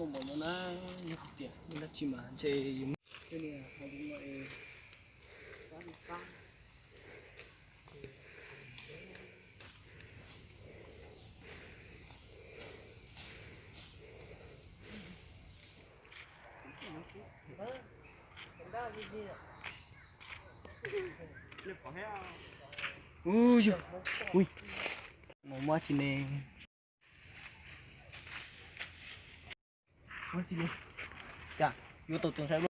Npaum no na, yog tias muaj dab tsi mas ntshe yus Ui, ui, mus muab tsis ne. Muab tsis ne. Cas yuav tau tus ntshai luaj.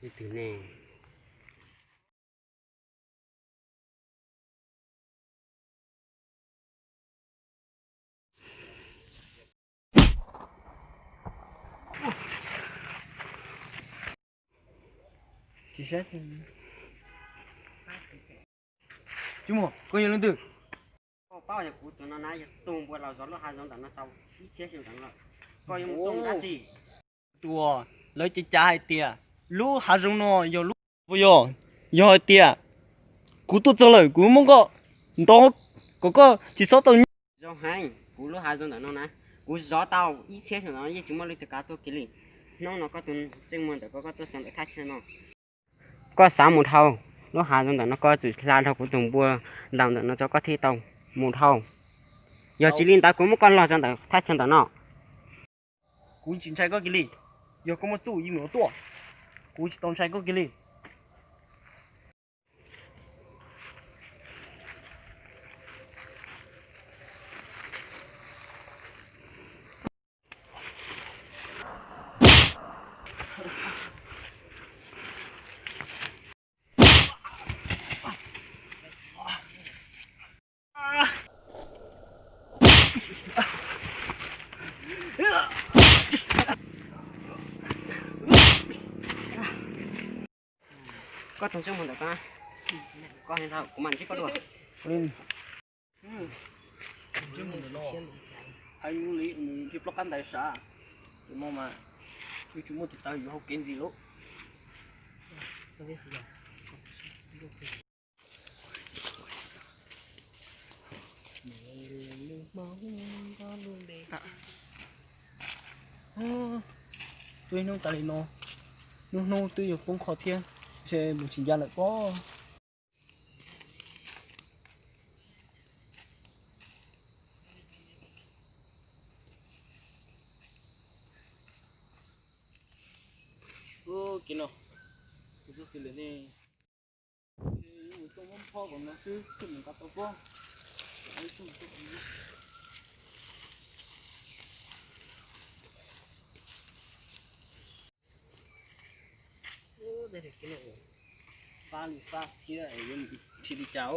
Ib tug ne. Tsis saib. Tsis muaj, koj yog leej twg? Koj paub yog kuv tus no na, yog tus npua los zov lub hav zoov ntawm no tau ib txhiab xyoo ntawd lawm, koj yuav mus tuaj mus dab tsi? Tus uas lawv cev cav hais tias lub hav zoov no yog lub, puas yog? Yog hais tias kuv tuaj txog lawm kuv muab koj ntaus kom koj tsis txhob tau nyob. Zoo heev, kuv lub hav zoov ntawm no na, kuv zov tau ib txhiab xyoo ntawm no yeej tsis muaj leej twg kav tuaj kiag li. Hnub no koj tus ntsej muag ntawm koj, koj tuaj txog ntawm thaj chaw no, koj xav mus dhau lub hav zoov ntawm no, koj tsum hla dhau kuv tus npua ntaus ntawm no tso koj thiaj tau mus dhau. Yog tsis li ntawd kuv muab koj log tso ntawm thaj chaw ntawm no. Kuv tsis ntshai koj kiag li. Yog koj muaj txuj yeej mus tuaj, kuv tsis tau ntshai koj kiag li. Koj tus ntsej muag ntawm koj, koj hais tau kuv mam ntsib koj dua. Ntsej muag ntawm no, hais li nws thiaj ploj qab ntais sav. Tus no mas yuav tsum muaj tus tawv yuav hau kev ntxiv lawm. Twb hnub tas li no, hnub hnub twb yuav poob qho thiab, ntshe mus tsis ncaj lawm pob. Ub, kev no, kuv twb xws lawm ne. Ces yuav mus tuaj muab nphob kom no xwb thiaj mus nqa tau pob. Fab li fab thiab yuav mus nrhiav li cas.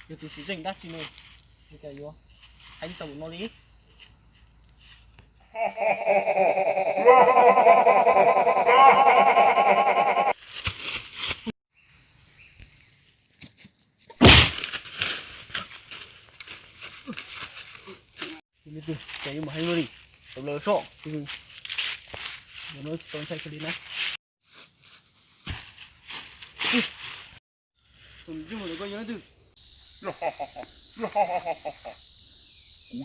Yog tus tsis zeej dab tsi ne, ua cas yuav heev tau no li. Tus me tub, cas yuav mus heev luaj li, tau lawv soj, no tsis tau ntshai kiag li na. Tus ntsej muag ntawm koj yog leej twg? Kuv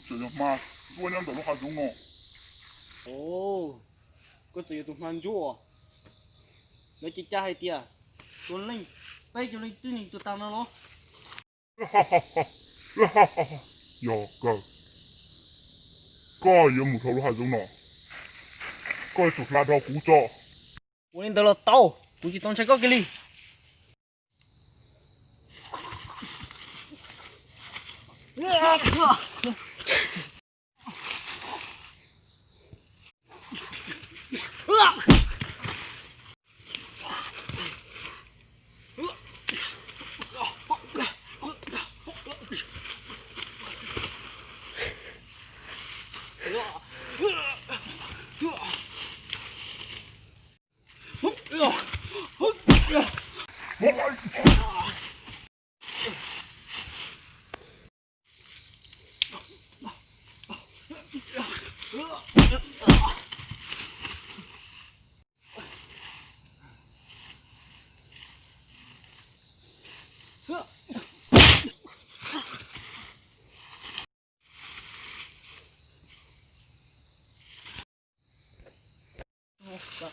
txawm yog hma ntsuab nyob ntawm lub hav zoov no. Koj txawm yog tus hma ntsuab uas lawv cev cav hais tias tua leej, peb caug leej twg neeg tuag tag no los? Yog kawg, koj yuav mus dhau lub hav zoov no, koj yuav tsum hla dhau kuv tso. Ua li ntawd los tau, kuv tsis tau ntshai koj kiag li.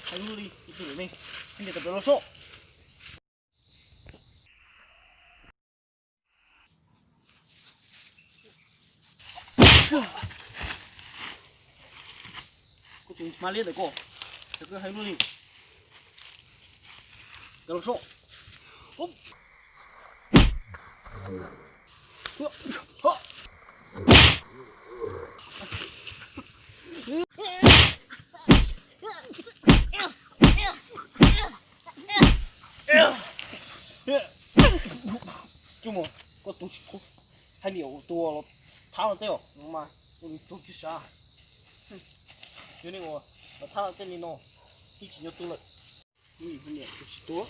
Hais lus li, tus lwm ne, hais tias kom peb los soj. Kuv tus hma liab ntawm ko, ces kuv hais lus li, kom los soj. Coj mus, koj tus tsis pub hais niam tus los thab los tej os, no mas ua li tug tsis sav. Yog nej ua los thab los tej li no, twb tsis nyob tub lawm. Niam tus tsis tuag.